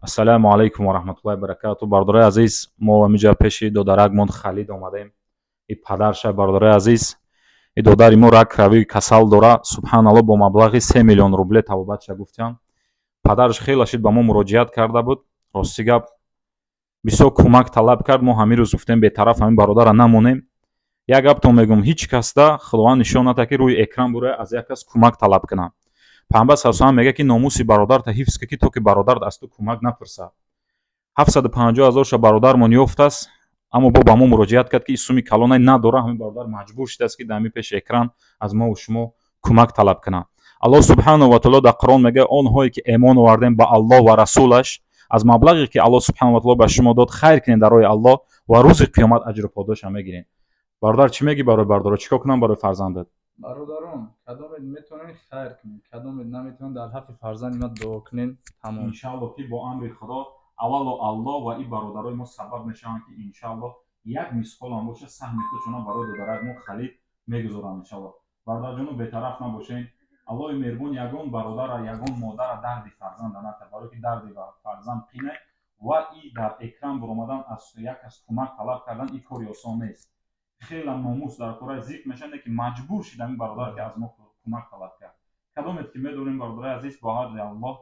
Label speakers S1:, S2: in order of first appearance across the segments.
S1: Ассалому алайкум ва раҳматуллоҳи ва баракату. Бародарои азиз, мо ҳамиҷа пеши додаракмон Халид омадем. И падарша, бародарои азиз, и додари мо рак равии касал дора. Субҳаналло, бо маблағи 3 миллион рубле табобатша гуфтям. Падараш хеле шид ба мо муроҷиат карда буд. Рости гап, бисёр кӯмак талаб кард. Мо ҳамин рӯз гуфтем, бетараф ҳамин бародара намонем. Як гаптон мегӯм: ҳеҷ касда Худованд нишон надад, ки рӯи экран бурая аз як кас кӯмак талаб кунам. Паямбар саллаллоҳу мегӯяд, ки номуси бародарта ҳифз кун, ки то ки бародарат аз ту кӯмак напурсад. 750 ҳазорша бародармон ёфтааст, аммо бо ба мо муроҷиат кард, ки суми калонае надора. Ҳамин бародар маҷбур шудааст, ки дар ҳамин пеши экран аз мову шумо кӯмак талаб кунад. Аллоҳ субҳанаҳу ва таоло дар Қуръон мегӯяд: онҳое ки эмон овардем ба Аллоҳ ва расулаш, аз маблағе ки Аллоҳ субҳанаҳу ва таоло ба шумо дод, хайр кунед дар роҳи Аллоҳ ва рӯзи қиёмат аҷру подоша мегиред. Бародар, чӣ мегӣ барои бародаро? Чӣ кор кунам барои фарзандат?
S2: Бародарон, кадомед метавонед, хайр кунед, кадомед наметавонед, дар ҳаққи фарзанди ман дуо кунед, тамом.
S1: Иншаалло, ки бо амри Худо аввало Аллоҳ ва ин бародарои мо сабаб мешаванд, ки иншаалло як мисқолам боша, саҳми худшона барои додарак мо Халид мегузоранд, иншаалло. Бародарҷоно, бетараф набошед. Аллоҳи меҳрубон ягон бародара, ягон модара дарди фарзанда натад, барое ки дарди фарзанд қине ва и дар экран буромадан, аз як кас кӯмак талаб кардан ин кори осон нест. Хеле номус дар кораи зиқ мешавад, ки маҷбур шид ҳамин бародар, ки аз мо кӯмак талаб кард. Кадомед ки медонем, бародарои азиз, бо ҳарди Аллоҳ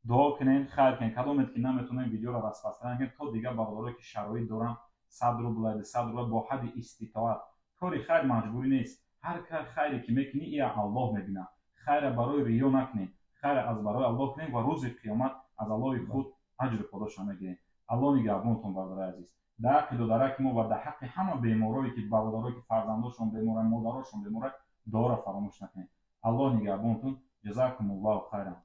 S1: дуо кунед, хайр кунед. Кадомед ки наметонем, видеоро распространять кунед, то дигар бародарое ки шароит доранд, 100 рубла, 200 рубла, бо ҳадди иститоат. Кори хайр маҷбурӣ нест. Ҳар кар хайре ки мекунӣ, ия Аллоҳ мебинад. Хайра барои риё накунед, хайра аз барои Аллоҳ кунед ва рӯзи қиёмат аз Аллоҳи худ аҷру подоша мегиред. Аллоҳ нигаҳбонтон, бародарои азиз. Дар ҳаққи додараки мо ва дар ҳаққи ҳама беморое ки, бародарое ки фарзандошон беморанд, модарошон беморанд, дуоро фаромӯш накунед. Аллоҳ нигаҳбонтон. Ҷазакумуллоҳу хайран.